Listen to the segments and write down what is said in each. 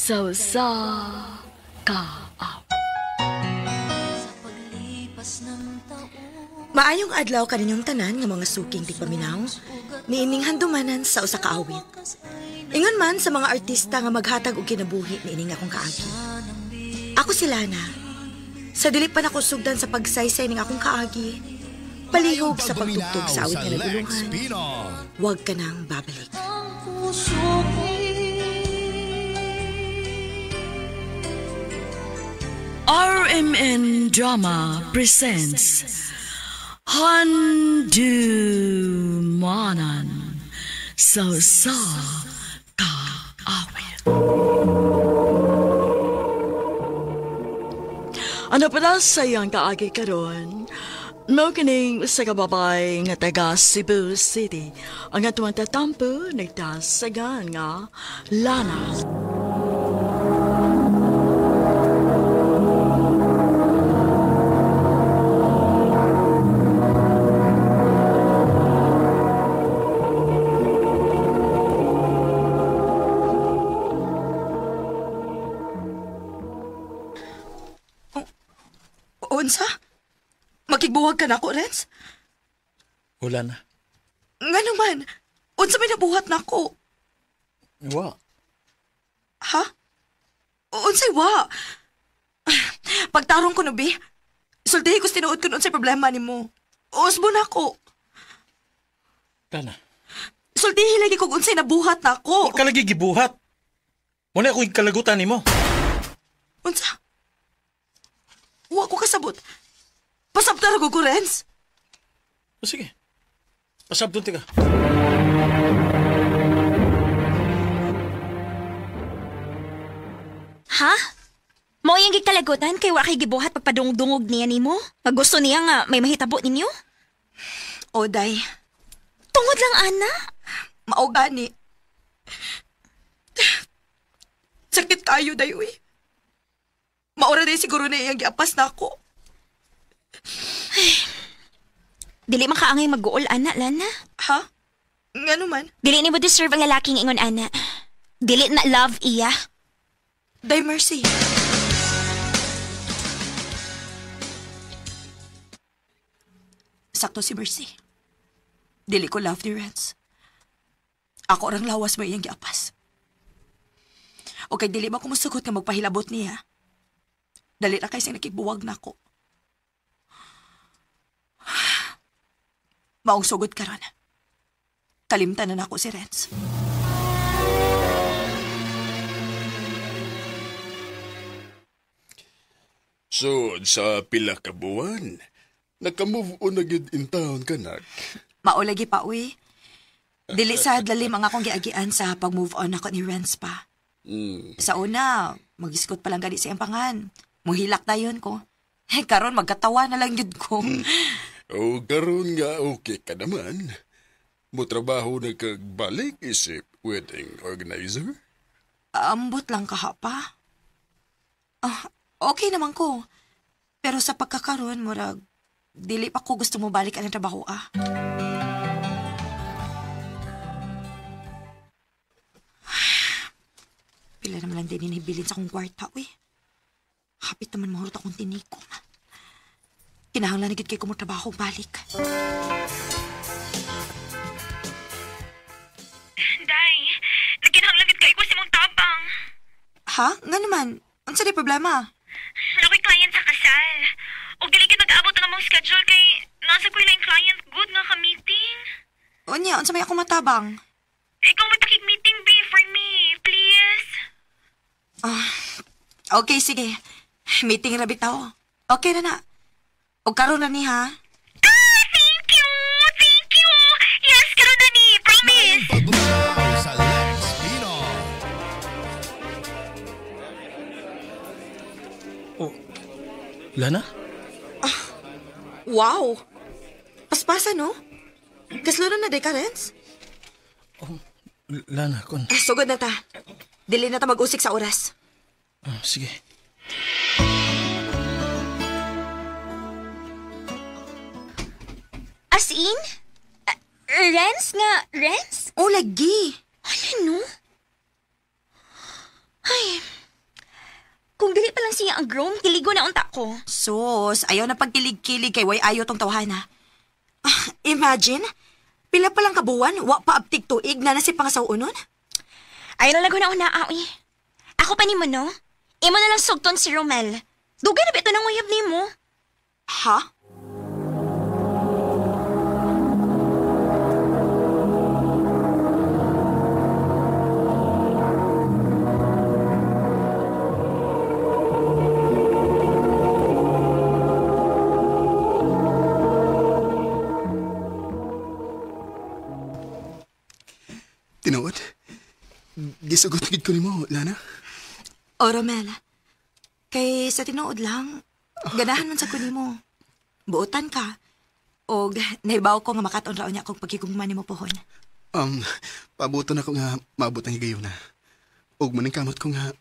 sa usa ka awit. Maayong adlaw kaninyong tanan nga mga suking tigpaminaw, niining handumanan sa usa ka awit. Ingon man sa mga artista nga maghatag og kinabuhi niining akong kaagi. Ako si Lana. Sa dili pa nako sugdan sa pagsaysay ning akong kaagi, palihog sa pagtugtog sa awit nga nagulungan, huwag ka nang babalik. RMN Drama presents Handumanan sa usa ka awit. Ano pala sa iyang kaagi karon? Mao kining usa ka babae nga taga Cebu City. Ang atuang tatampo nagtasagan nga Lana. Unsa? Makigbuwag ka na ako, Renz? Wala na. Nga naman, unsa may nabuhat na ako? Wa. Ha? Unsay wa? Pagtarong ko no, bi. Sultihi ko tinuod ko unsay problema nimo. Usbo na ako. Lana. Sultihi lagi kog unsay nabuhat na ako. Wa ka lagi gibuhat. Muna ako kalagutan nimo. Unsa? Wa ko kasabot. Pasabtar ko ko, Renz. O sige. Pasabton tika. Ha? Mo yung gikalagutan kay wa kay gibuhat pagpadungdungog niya nimo? Nga gusto niya nga may mahitabo ninyo? O, day. Tungod lang, ana. Mao gani. Sakit kayo, day, uy. Maura day siguro na iyang giapas na ako. Ay, dili man kaangay mag-uol, ana, Lana. Ha? Nga naman? Dili ni mo deserve ang lalaking ingon, ana. Dili na love iya. Day, Mercy. Sakto si Mercy. Dili ko love ni Renz. Ako orang lawas mo iyang giapas. Okay, dili ba kumusugot nga magpahilabot niya? Dali na kay siyang nakigbuwag na ako. Maong sugod karon. Kalimtan na nako si Renz. So, sa pila ka buwan, naka-move on na gid in town ka, nak. Maulagi pa, uy. Dili sa lalim ang akong giagian sa pag-move on ako ni Renz pa. Sa una, mag-iskot pa lang gani sa iyang pangan. Muhilak na yun ko. Eh, karon magkatawa na lang yun ko. O, karon nga okay ka naman. Mutrabaho na kagbalik isip wedding organizer? Ambot lang kahapa. Ah, okay naman ko. Pero sa pagkakaroon, murag, dili pa ko gusto mo balik ang trabaho, ah. Pila naman lang din inibilin sa akong kwarta, uy. Hapit naman mahurot akong tinikom. Kinahanglan na gid kay ko mo trabaho balik. Day, nagkinahanglan gid kay ko sa imong tabang. Ha? Nga naman? Unsa di problema? Nakoy client sa kasal. Og dili gid mag-abot ang among schedule kay nasa ko'y laing client good nga ka meeting. Unya, unsa may ako matabang? Ikaw may meeting be for me, please. Ah, okay, sige. Meeting ra bitaw. Okay na na. Og karon na ni ha. Ah, thank you! Thank you! Yes, karon na ni! Promise! Sa Lex Pinoy. Oh, Lana? Ah, wow! Paspasa, no? Kaslunan na day ka, Renz? Oh, Lana, kon... Eh, sugod na ta. Dili na ta mag-usik sa oras. Oh, sige. As in? Renz nga, Renz? Oh, lagi. Ano, no? Ay, kung dili pa lang siya ang groom, kiligo na unta ko. Sus, ayaw na pagkilig-kilig kay way ayo tong tawhana. Imagine, pila pa lang kabuwan, wa pa abtig tuig na na si pangasawunon? Ayaw na lang na una, Ako pa nimo, no? Imo na lang sugton si Romel. Dugay na ba ito nang uyab nimo? Ha? Tinuod? Gisugot gid ko nimo, Lana. O, Romel. Kay sa tinuod lang, ganahan man sa ko nimo. Buotan ka. Og nahibaw ko nga makaton raon niya kog pagkigugma nimo pohon. Pabuto na ko nga maabot ang higayon na. Og maningkamot ko nga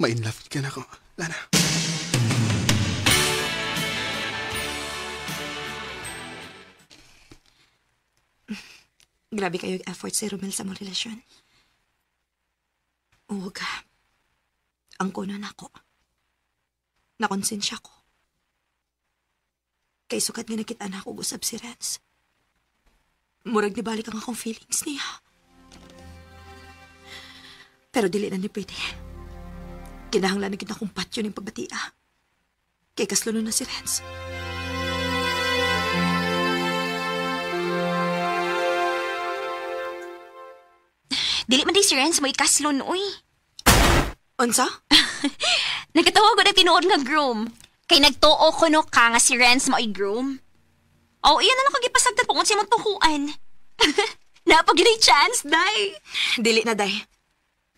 ma-inlove ka na ko, Lana. Grabe kayo effort si Romel sa mong relasyon. Og ang kuno nako. Nakonsensya ko. Kay sukat nga nakita na ako usab si Renz. Murag nibalik ang akong feelings niya. Pero dili na ni pwede. Kinahanglan na gid akong patyo ning pagbatia. Kay kasluno na si Renz. Dili man di si Renz mo ikaslon, uy. Unsa? Nagkatawa ko na tinuod nga groom. Kay nagtuo ko no ka nga si Renz mo ay groom. Oh, iyan na lang kag ipasagdan kung unsa imong tukuan. Napag-ginay chance, day. Dili na, day.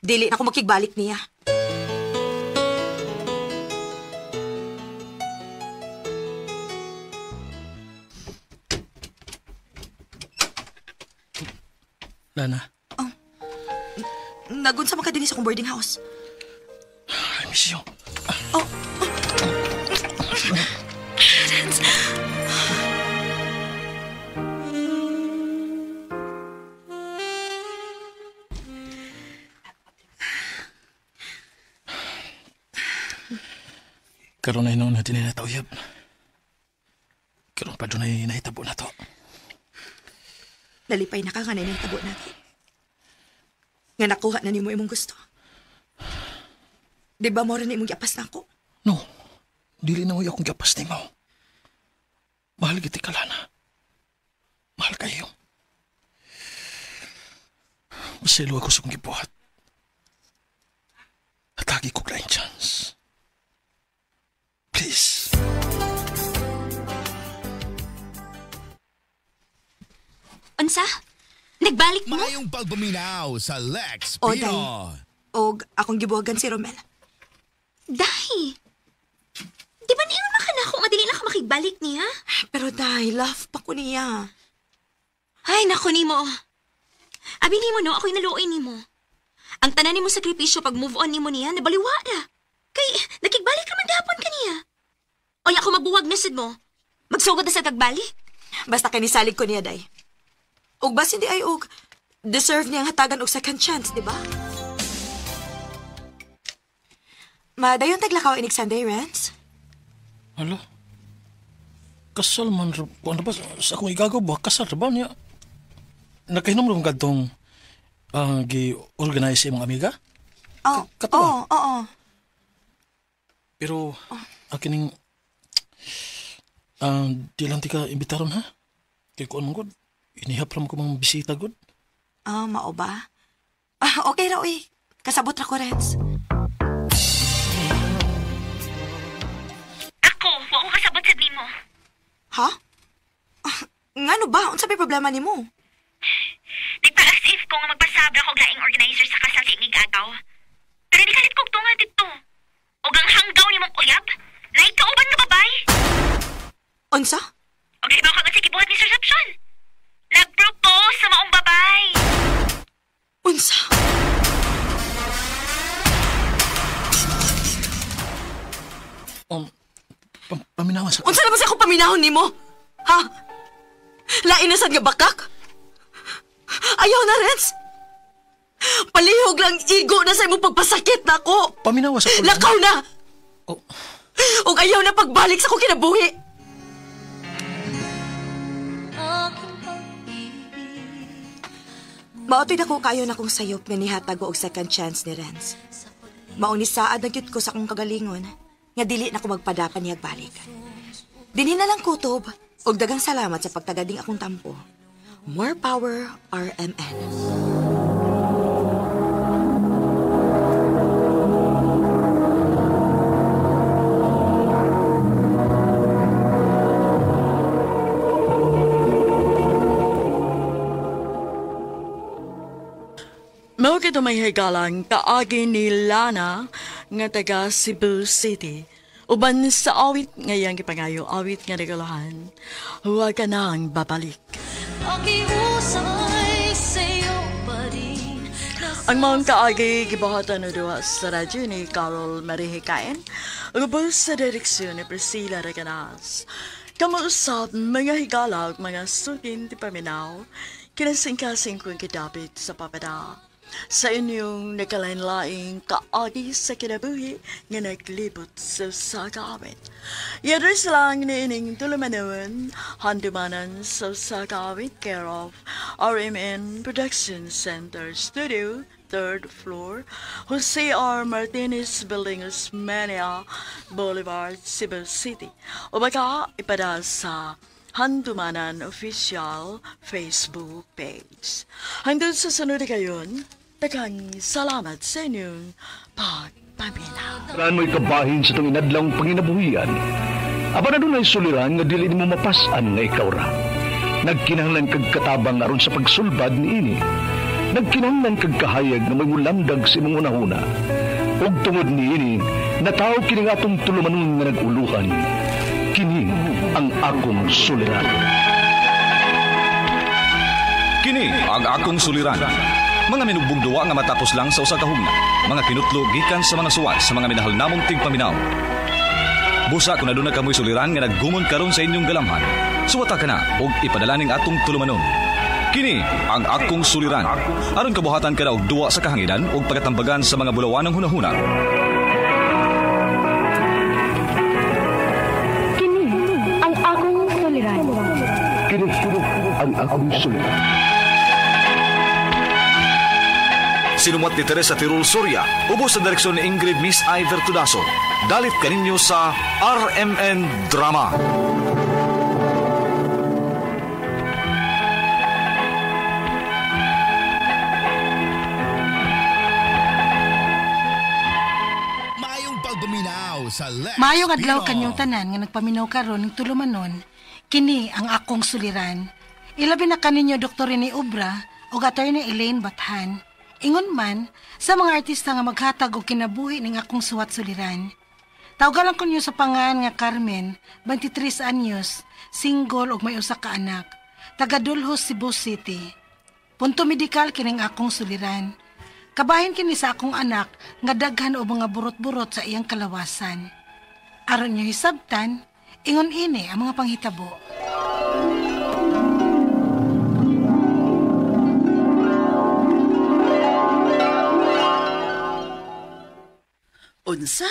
Dili na ako makigbalik niya. Lana. Oh. Nagunsa man ka dinhi sa akong boarding house. I miss you. Oh. Renz. Karon ay noon natin na tauyab. Karon pa doon ay nahitabo na to. Nalipay na ka nga na nahitabo natin. Nga nakuha na nimo imong gusto. Di ba mo rin imong giapas na ako? No. Dili na mo akong giapas nimo. Mahal giti ka, Lana. Mahal kayo. Maselo ako sa kong gibuhat. Hatagi ko laing chance. Please. Unsa? Nagbalik mo? Mayong pagpaminaw sa Lex O, Pino. day. Og akong gibuhagan si Romel. Day! Di ba niya naman ka na ako? Madali lang ka makigbalik niya? Pero day, love pa ko niya. Ay, naku nimo. Abi nimo no, ako'y naluoy nimo. Ang tanan nimo sakripisyo pag move on nimo niya, nabaliwa na. Kay, nakigbalik ka man gahapon ka niya. Oy, ako magbuwag na sad mo. Magsugod na sa kagbalik. Basta kinisalig ko niya, day. Og basin di ay og deserve niyang hatagan og second chance, di ba? Madayon taglakaw inig Sunday, Renz? Hala? Kasal man, ano ba, sa akong igagaw ba, kasal ba niya? Nakahinom rin kadtong gi-organize imong amiga? Oo, Katuwa. oo, oo. Pero, akining, di lang ti ka imbitaron ha? Kay kuan man gud, inihap ra man ko mga bisita gud. Ah, mao ba? Ah, okay ra, uy. Kasabot ra ko, Renz. Ako, wa ko kasabot sa nimo. Ha? Ah, ngano ba? Unsa may problema nimo? Nagpa-as if ko nga magpasabra ko laing organizer sa kasal sa imig-agaw. Pero di kalit kog tunga dito. Og ang hanggaw nimong uyab, naikauban nga babay. Unsa? Og hibaw ka nga sa gibuhat ni Sir Reception. Nag-propose sa maong babay. Unsa? Paminawan sa... Unsa naman sa akong paminahon nimo? Ha? Lain na sad nga bakak? Ayaw na, Renz! Palihog lang igo na sa imong pagpasakit na ako. Paminawa sa ko. Lakaw na! Oh. Ug ayaw na pagbalik sa akong kinabuhi. Maotoy na ko kayo na kong sayop nga nihatag og second chance ni Renz. Maong nisaad na gyud ko sa akong kagalingon nga dili na ko magpadapan niyag balik. Dinhi na lang kutob og daghang salamat sa pagtagading akong tampo. More power, RMN. Mao kito may higalang kaagi ni Lana nga taga Cebu City. Uban sa awit nga iyang gipangayo, awit nga regalahan. Huwag ka nang babalik. Ang maong kaagi gibuhatan na duha sa radyo ni Carol Marihikain ug sa direksyon ni Priscilla Reganas. Kamuusap mga higala ug mga sukin ti paminaw, kinasingkasing kong kidapit sa papada. Sa inyong nakalain-laing kaagi sa kinabuhi nga naglibot sa usa ka awit. Yadres lang niining tulumanon, handumanan sa usa ka awit, care of RMN Production Center Studio, 3rd floor, Jose R. Martinez Building, Osmeña Boulevard, Cebu City. O baka ipada sa Handumanan Official Facebook page. Hanggang sa sunod kayon, daghang salamat sa inyong pagpaminaw. Ran mo'y kabahin sa itong inadlang panginabuhian. Aba na dunay suliran nga dili nimo mapas-an nga ikaw ra. Nagkinahanglan kag katabang aron sa pagsulbad niini. Nagkinahanglan kag kahayag nga may mulamdag sa imong hunahuna. Ug tungod niini, nataw kini nga atong tulumanon nga nag-uluhan. Kini ang akong suliran. Kini ang akong suliran. Mga minugbong duwa nga matapos lang sa usa ka hugna. Mga kinutlo gikan sa mga suwat sa mga minahal namong tigpaminaw. Busa kung aduna kamoy suliran nga naggumon karon sa inyong galamhan. Suwata ka na og ipadala ning atong tulumanon. Kini ang akong suliran. Aron kabuhatan ka na og duwa sa kahanginan og pagatambagan sa mga bulawanang hunahuna. Kini ang akong suliran. Kini ang akong suliran. Sinumuat ni Teresa Tirul Soria, ubos sa direksyon ni Ingrid Miss Iver Tudaso. Dalit kaninyo sa RMN Drama. Maayong pagpaminaw sa Lex Maayong adlaw Pino. kanyong tanan nga nagpaminaw karon ng tulumanon, kini ang akong suliran. Ilabi na kaninyo Dr. Rene Obra ug Attorney Elaine Bathan. Ingon man sa mga artista nga maghatag og kinabuhi ning akong suwat suliran. Tawgalan ko niyo sa pangan nga Carmen, 23 anyos, single ug may usa ka anak, taga Dulhos, Cebu City. Punto medikal kining akong suliran. Kabahin kini sa akong anak nga daghan og mga burot-burot sa iyang kalawasan. Aron niyo hisabtan, ingon ini ang mga panghitabo. Unsa?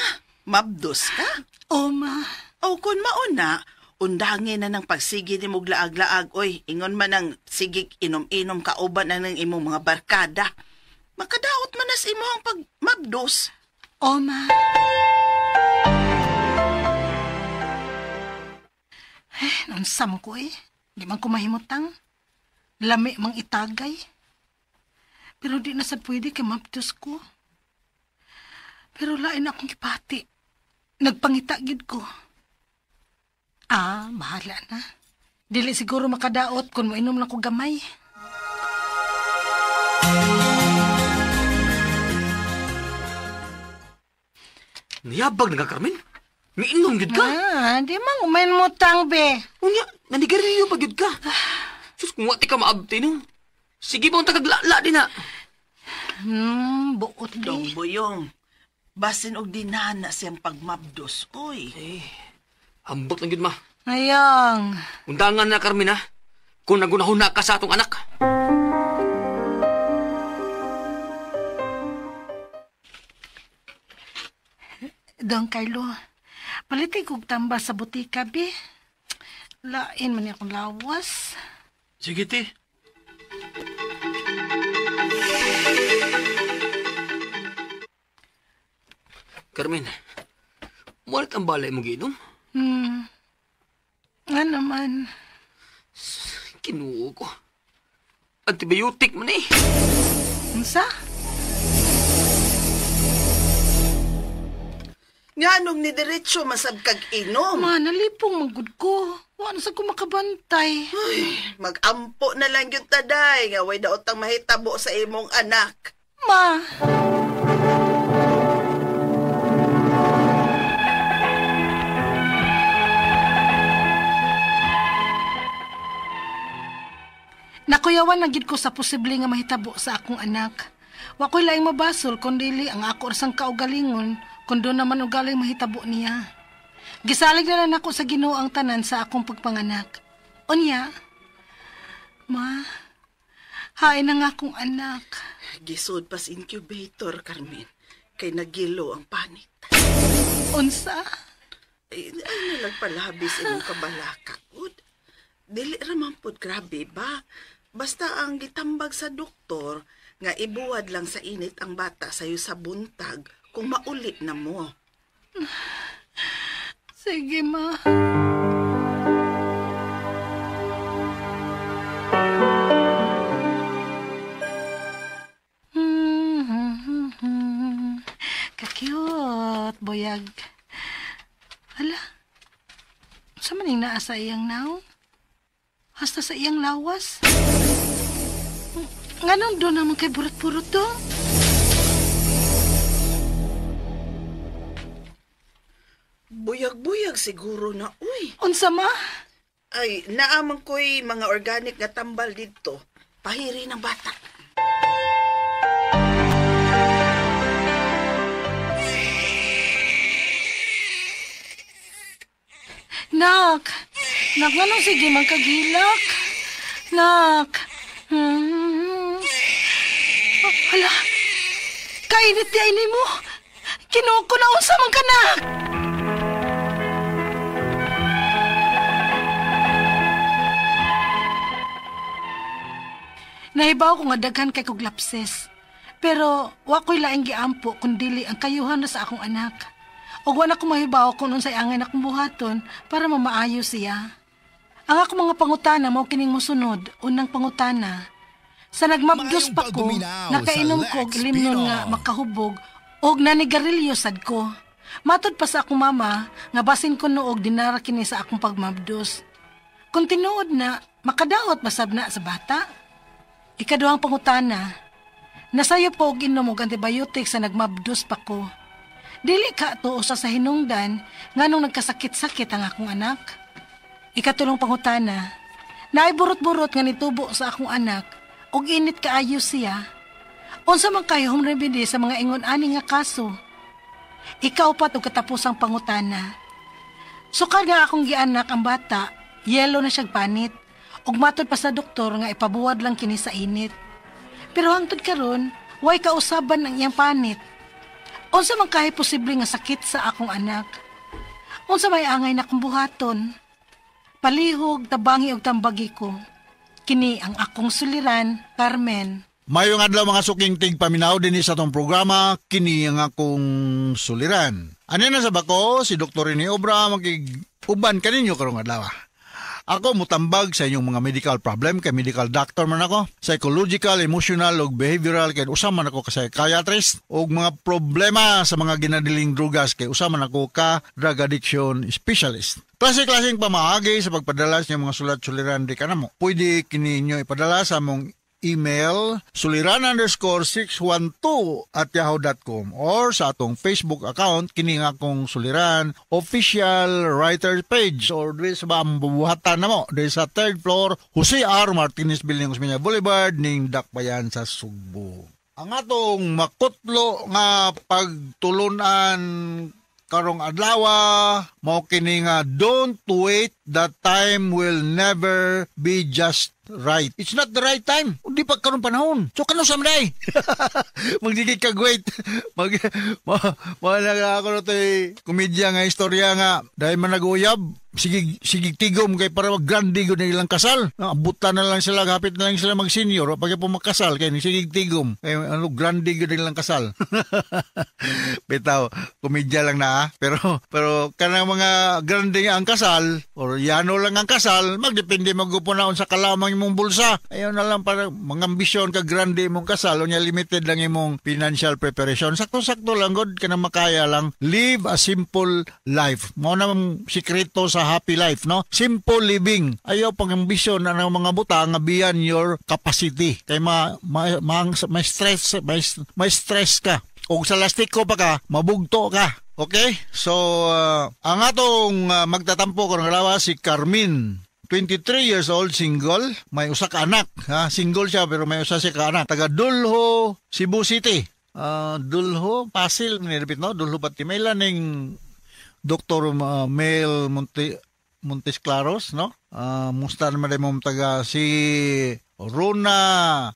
Mabdos ka? O ma. O kun mauna, undangin na ng pagsige ni mong laag-laag, oy, ingon man ang sigig inom-inom kauban na ng imong mga barkada. Makadaot man nas imo ang pagmabdos. O ma. Eh, unsa man ko eh. Di man ko mahimutang. Lami mang itagay. Pero di na sad pwede kay mabdos ko. Pero lain akong gipati. Nagpangita gid ko. Ah, bahala na. Dili siguro makadaot kung moinom lang ko gamay. Niyabag na ka, Carmen? Miinom gyud ka? Ah, di man umain mo tang, be. Unya, nanigarilyo pa gyud ka. Sus, kung wati ka maabti, no? Sige ba ang tagaglala din na? Buot di. Dong Boyong, basin og dinana siyang pagmabdos, oy. Eh, ambot lang gyud ma. Ayang. Undangan na, Carmen, ha? Kung nagunahuna ka sa atong anak. Don Carlo, palitin kog tambal sa butika, bi. Lain man akong lawas. Sige, te. Carmen, muwalit ang balay mo ginom? Nga naman. Kinuo ko. Antibiotic man eh. Unsa? Nga nung nidiretso masab kag inom. Ma, nalipong manggod ko. Wa na sa ko makabantay. Ay, magampo na lang yung taday. Nga way daot ang mahitabo sa imong anak. Ma! Nakuyawan na gid ko sa posible nga mahitabo sa akong anak. Wa ko'y laing mabasol kung dili ang ako sang kaugalingon kung doon naman ugaling mahitabo niya. Gisalig na lang ako sa Ginoo ang tanan sa akong pagpanganak. Unya, ma, hain na nga akong anak. Gisod pas incubator, Carmen. Kay nagilo ang panit. Unsa? Ay, nalang palabis imong kabalaka, ud. Dili raman pod grabe ba? Basta ang gitambag sa doktor nga ibuwad lang sa init ang bata sayo sa buntag kung maulit na mo. Sige, ma. Ka-cute, boyag. Hala, sa maning naa sa iyang naong? Hasta sa iyang lawas? Nganong doon naman kay burot-burot do? Buyag-buyag siguro na, uy. Unsa ma? Ay, naamang ko'y mga organic nga tambal dito. Pahiri ng bata. Nak! Nak, nganong sige man kagilak? Nak! Oh, hala! Kainit di ay nimo! Kinuha ko na unsa man ka, nak! Nahibaw ko nga daghan kay kog lapses. Pero wa ko'y laing giampo kun dili ang kayuhan na sa akong anak. Ug wa na ko mahibaw kung unsay angay akong buhaton para mamaayo siya. Ang akong mga pangutana mao kining mosunod. Unang pangutana, sa nagmabdos pa ko, nakainom ko og ilimnon nga makahubog og nanigarilyo sad ko. Matod pa sa akong mama nga basin ko noog dinara kini sa akong pagmabdos. Kung tinuod na, makadaot basab na sa bata. Ikaduhang pangutana, nasayo po og inom og antibiotic sa nagmabdos pa ko. Dili ka to usa sa hinungdan nganong nagkasakit-sakit ang akong anak. Ikatulong pangutana, naay burot-burot nga nitubo sa akong anak og init kaayo siya. Unsa man kayo home remedy sa mga ingon ani nga kaso? Ikaupat og katapusang pangutana. Sukad nga akong gianak ang bata, yelo na siyag panit. Ug matod pa sa doktor nga ipabuwad lang kini sa init. Pero hangtod karon, way kausaban ang iyang panit. Unsa man kahay posible nga sakit sa akong anak? Unsa may angay na akong buhaton? Palihog, tabangi og tambagi ko. Kini ang akong suliran, Carmen. Mayong adlaw mga suking tigpaminaw dinhi sa atong programa, kini ang akong suliran. Ano na sa bako, si Dr. Rene Obra makig-uban kaninyo karong adlaw. Ako mutambag sa inyong mga medical problem kay medical doctor man ako, psychological, emotional ug behavioral kay usa man ako ka psychiatrist ug mga problema sa mga ginadiling drugas kay usa man ako ka drug addiction specialist. Klase-klaseng pamaagi sa pagpadala sa inyong mga sulat-suliran di kanamo. Pwede kini inyo ipadala sa among email suliran_612@yahoo.com or sa atong Facebook account kini nga akong Suliran official writer page or diri sa buhatan namo diri sa third floor Jose R. Martinez Building, Osmeña Boulevard ning Dakbayan sa Sugbo. Ang atong makutlo nga pagtulunan karong adlaw mao kini nga don't wait, the time will never be just right. It's not the right time. Di pa karon panahon. So kano sa man Magdigig kag wait. Mag ma, ma na ako na to'y komedya nga istorya nga dahil man nag-uyab, sige sige tigom kay para grande gud ilang kasal. Abutan na lang sila, hapit na lang sila mag-senior pag po makasal kay sige tigom. Kay ano grande gud ilang kasal. Bitaw, komedya lang na ah. Pero pero kanang mga grande ang kasal or yano lang ang kasal, magdepende magupon sa kalamang imong bulsa. Ayaw na lang para mga ambisyon ka grande imong kasal unya limited lang imong financial preparation. Sakto-sakto lang gud kanang makaya lang. Live a simple life. Mao na ang sikreto sa happy life, no? Simple living. Ayaw pang ambisyon na ng mga butang nga beyond your capacity. Kay ma, ma, ma, ma stress ma, ma stress ka. O sa lastiko pa ka, mabugto ka. Okay? So, ang atong magtatampo karong adlaw si Carmin. 23 years old, single, may usa ka anak, ha? Single siya pero may usa siya ka anak. Taga Dulho, Cebu City. Dulho, Pasil, nilapit no? Dulho pati may laning Dr. Mel Montes Claros, no? Musta naman din mong taga si Rona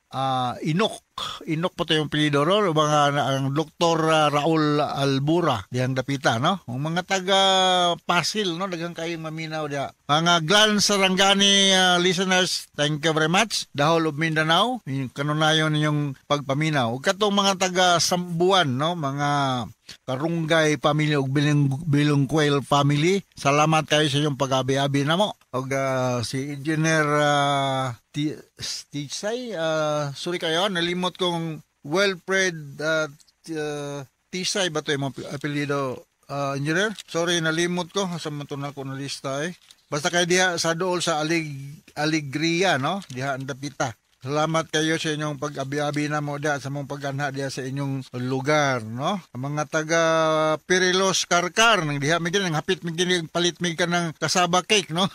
Inok. Inok po to yung apelyido ro, mga ang Dr. Raul Albura diyang dapita, no? Ang mga taga Pasil, no? Daghang kayong maminaw diya. Mga Glan Sarangani listeners, thank you very much. The whole of Mindanao, yung kanunayon ninyong pagpaminaw. Ug katong mga taga Sambuan, no? Mga Karunggay family ug Bilungquel family, salamat kayo sa inyong pag-abi-abi namo. Og si Engineer Tisay, sorry kayo, nalimot kong Wilfred Tisay ba to yung apelyido, engineer? Sorry, nalimot ko. Asa man to na ako na lista eh. Basta kayo diha sa dool sa Alegria, no? Diha ang dapita. Salamat kayo sa inyong pag-abi-abi na mo diha sa mong pag-anha diha sa inyong lugar, no? Ang mga taga Perilos Karkar nang diha mi nang hapit mi gini palit mi ka ng cassava cake, no?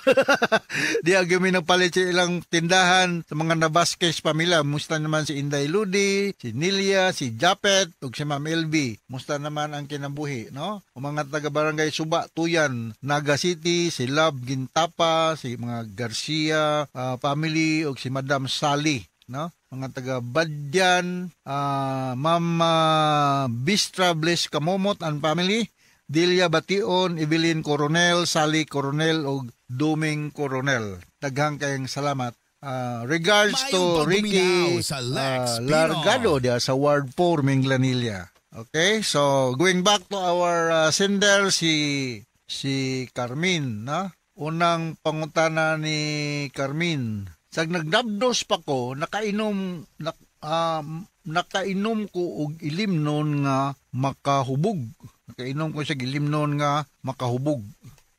Diha gyud mi nagpalit sa ilang tindahan sa mga Navasquez pamilya. Musta naman si Inday Ludi, si Nilia, si Japet ug si Ma'am LB. Musta naman ang kinabuhi, no? Ang mga taga Barangay Suba, Tuyan, Naga City, si Love Gintapa, si mga Garcia family ug si Madam Sally, no? Mga taga Badyan, Ma'am Bistra Bliss Kamomot and family, Delia Bation, Evelyn Coronel, Sally Coronel ug Duming Coronel. Daghang kayong salamat. Regards to Ricky sa Lex Pino. Largado diya sa Ward 4, Minglanilla. Okay, so going back to our sender si Carmin, no? Unang pangutana ni Carmin. Sag nagnabdos pa ko, nakainom ko og ilimnon nga makahubog. Nakainom ko siya ilimnon nga makahubog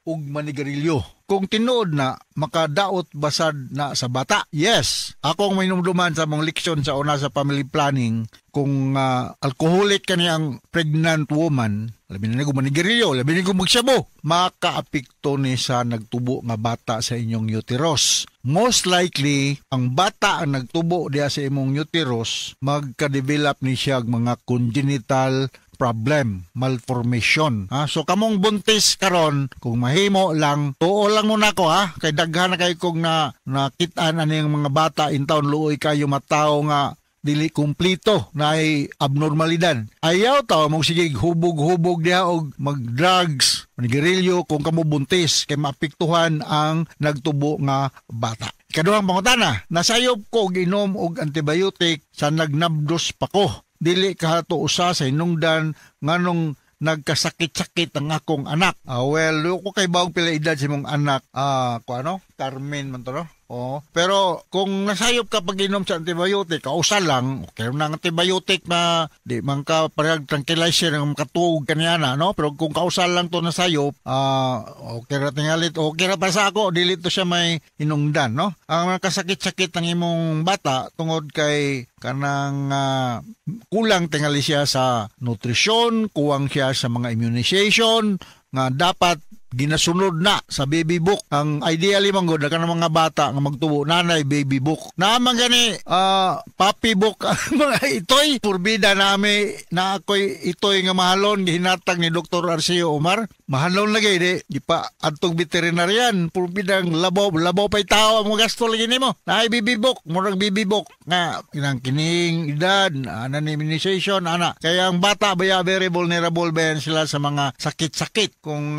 og manigarilyo. Kung tinuod na, makadaot basad na sa bata. Yes, ako ang mainumduman sa mong leksyon sa una sa family planning, kung alcoholic ka niyang pregnant woman, labi na kung manigarilyo, labi na kung magsabo, makaapekto ni sa nagtubo nga bata sa inyong uterus. Most likely, ang bata ang nagtubo diya sa imong uterus, magka-develop ni siya mga congenital problem, malformation. Ha? So kamong buntis karon, kung mahimo lang, tuo lang muna ko ha, kay daghan na kayo kong nakitaan ani ang mga bata in town, luoy kayo matawo nga dili kumplito na ay abnormalidad. Ayaw tao mong sige hubog-hubog diha og mag-drugs, manigarilyo kung kamo buntis kay maapektuhan ang nagtubo nga bata. Kaduhang pangutana, nasayop ko og inom og antibiotic sa nagnabdos pa ko. Dili kahato usa sa hinungdan nganong nagkasakit-sakit ang akong anak. Well, ko kay baong pila edad sa imong anak, ko ano? Carmen man to, no? Oo. Pero kung nasayop ka pag inom sa antibiotic, kausa lang, okay na ang antibiotic na di man ka parehag tranquilizer ang makatuog kaniya na, no? Pero kung kausa lang to nasayop, okay ra tingalit, okay ra pa sa ako, dili to siya may hinungdan, no? Ang kasakit-sakit ng imong bata tungod kay kanang kulang tingali siya sa nutrisyon, kuwang siya sa mga immunization nga dapat Ginasunod na sa baby book. Ang ideally man gud kanang mga bata nga magtubo nanay baby book. Naa man gani puppy book ang mga itoy. Purbida nami na ako'y itoy nga mahalon gihinatag ni Dr. Arceo Omar. Mahalon lagi di di pa adtong veterinarian. Purbidang labaw labaw pay tao ang mga gasto lagi nimo. Naay baby book, murag baby book nga inang kining edad, ana ni immunization ana. Kaya ang bata baya very vulnerable ba yan sila sa mga sakit-sakit kung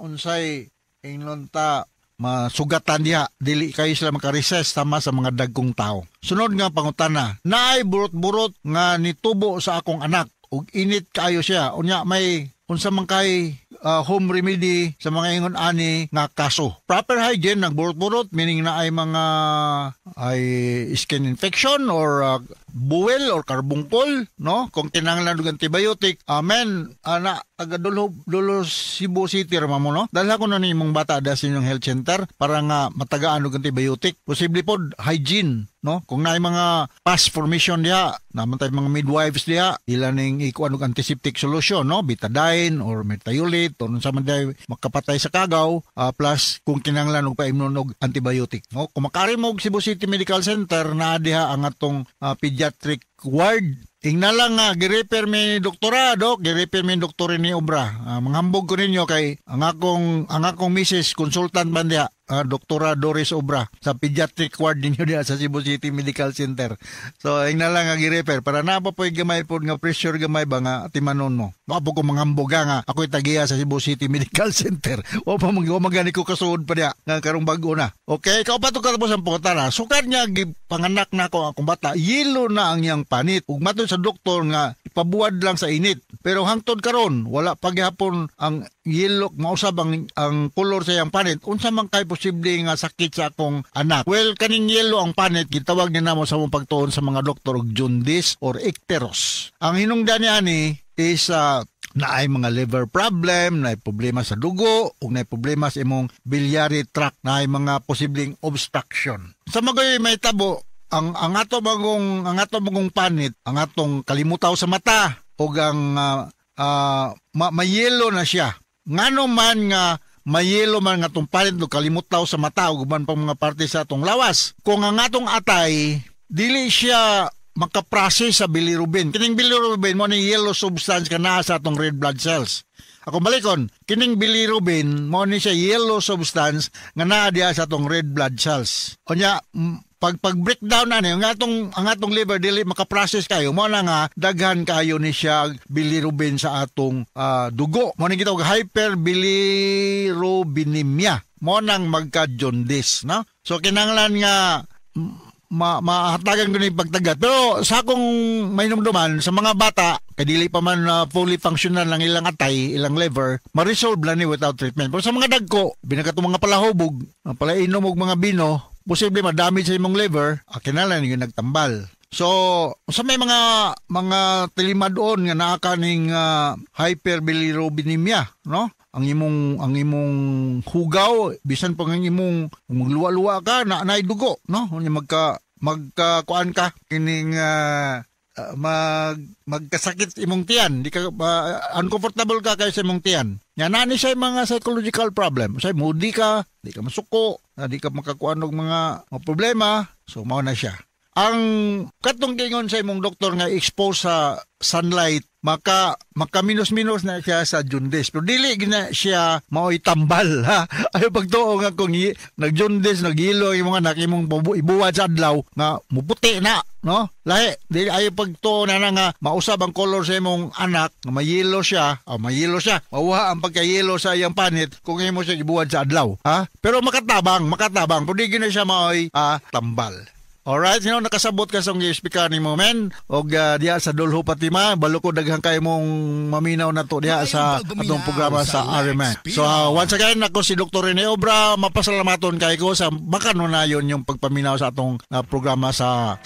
unsay ingnon ta masugatan diha, dili kayo sila makaresist sama sa mga dagkong tao. Sunod nga pangutana, naay burot-burot nga nitubo sa akong anak ug init kaayo siya. Unya may unsa man kay home remedy sa mga ingon ani nga kaso. Proper hygiene ng burot-burot meaning na ay mga ay skin infection or buwel or karbungkol, no? Kung kinahanglan og antibiotic, amen, ana taga Dulo Cebu City ra mo, no? Dalha ko na ni imong bata da sa inyong health center para nga matagaan og antibiotic. Posible pod hygiene, no? Kung naay mga pus formation diha, naman tay mga midwives diha, ila ning ikuan og antiseptic solution, no? Betadine or metayolate or unsa man diay makapatay sa kagaw, plus kung kinahanglan og paimnon og antibiotic, no? Kung makari mo og Cebu City Medical Center, naa diha ang atong pediatric ward. Ingna lang nga gi-refer mi doktora, dok, gi-refer mi doktor ni Obra. Manghambog ko ninyo kay ang akong misis consultant man diha, Doktora Doris Obra sa pediatric ward ninyo diha sa Cebu City Medical Center. So ingna lang nga gi-refer para naa pa po'y gamay pod nga pressure gamay ba nga timanon mo. Wa po ko manghambog nga ako'y tagiya sa Cebu City Medical Center. Wa pa magani ko kasuod pa diha nga karong bag-o na. Okay, ikaw pa to katapos ang pangutana. Sukad niya gipanganak na ako akong bata, yelo na ang iyang panit. Ug matud sa doktor nga ipabuwad lang sa init. Pero hangtod karon wala pa gihapon ang yelo, mausab ang kolor sa iyang panit. Unsa man kay posible nga sakit sa akong anak? Well, kaning yelo ang panit gitawag ni namo sa mong pagtuon sa mga doktor og jaundice or icterus. Ang hinungdan niya ani is naay mga liver problem, naay problema sa dugo, ug naay problema sa imong biliary tract, naay mga posibleng obstruction. Sa magoy may tabo ang ato bagong panit, ang atong kalimutaw sa mata ug ang mayelo na siya. Ngano man nga mayelo man nga atong panit ug kalimutaw sa mata ug uban pang mga parte sa atong lawas. Kung ang atong atay dili siya makaprocess sa bilirubin. Kining bilirubin mo ni yellow substance kana sa atong red blood cells. Ako balikon, kining bilirubin mo ni siya yellow substance nga naa diha sa atong red blood cells. Unya pag breakdown ani ang atong liver dili makaprocess kayo, mo na nga daghan kayo ni siya bilirubin sa atong dugo. Mo ni gitawag hyperbilirubinemia. Mo nang magka-jaundice, no? So kinahanglan nga mahatagan ko ni pagtagat. Pero sa akong mainumduman sa mga bata kay dili pa man fully functional ang ilang atay, ilang liver, ma-resolve lang ni without treatment. Pero sa mga dagko, binakatong mga palahubog, palainom og mga bino, posible ma-damage sa imong liver, kinahanglan yung nagtambal. So, sa may mga tilimadon nga naa kaning hyperbilirubinemia, no? Ang imong hugaw, bisan pa ang imong magluwa-luwa ka na naay dugo, no? Unya magka kuan ka kining magkasakit imong tiyan, di ka uncomfortable ka kay sa imong tiyan. Nya naa ni siya mga psychological problem. Say moody ka, di ka masuko, di ka makakuan og mga problema, so mao na siya. Ang katong gingon sa imong doktor nga expose sa sunlight, maka minus-minus na siya sa jaundice. Pero dili gina siya maoy tambal, ha. Ayo pagtuo nga kung nag-jaundice, naghilo imong anak, imong ibuwad sa adlaw nga muputi na, no? Lahi, dili ayo pagtuo na nga mausab ang color sa imong anak, nga mayelo siya, mauha ang pagkayelo sa iyang panit kung imo siya ibuwad sa adlaw, ha? Pero makatabang, pero di gina siya maoy tambal. Alright, sino nakasabot ka sa speaker ni mo, men? Og diha sa Dolho Fatima, balo ko daghang kay mong maminaw na to diha sa atong programa sa RMN. So once again, ako si Dr. Rene Obra, mapasalamaton kay ko sa makanunayon yung pagpaminaw sa atong programa sa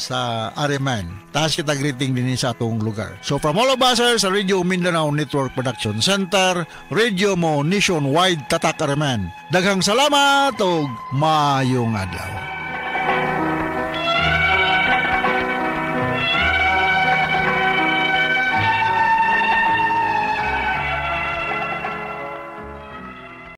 RMN. Taas kita greeting din sa atong lugar. So from all of us here sa Radio Mindanao Network Production Center, Radio Mo Nationwide Tatak RMN. Daghang salamat og maayong adlaw.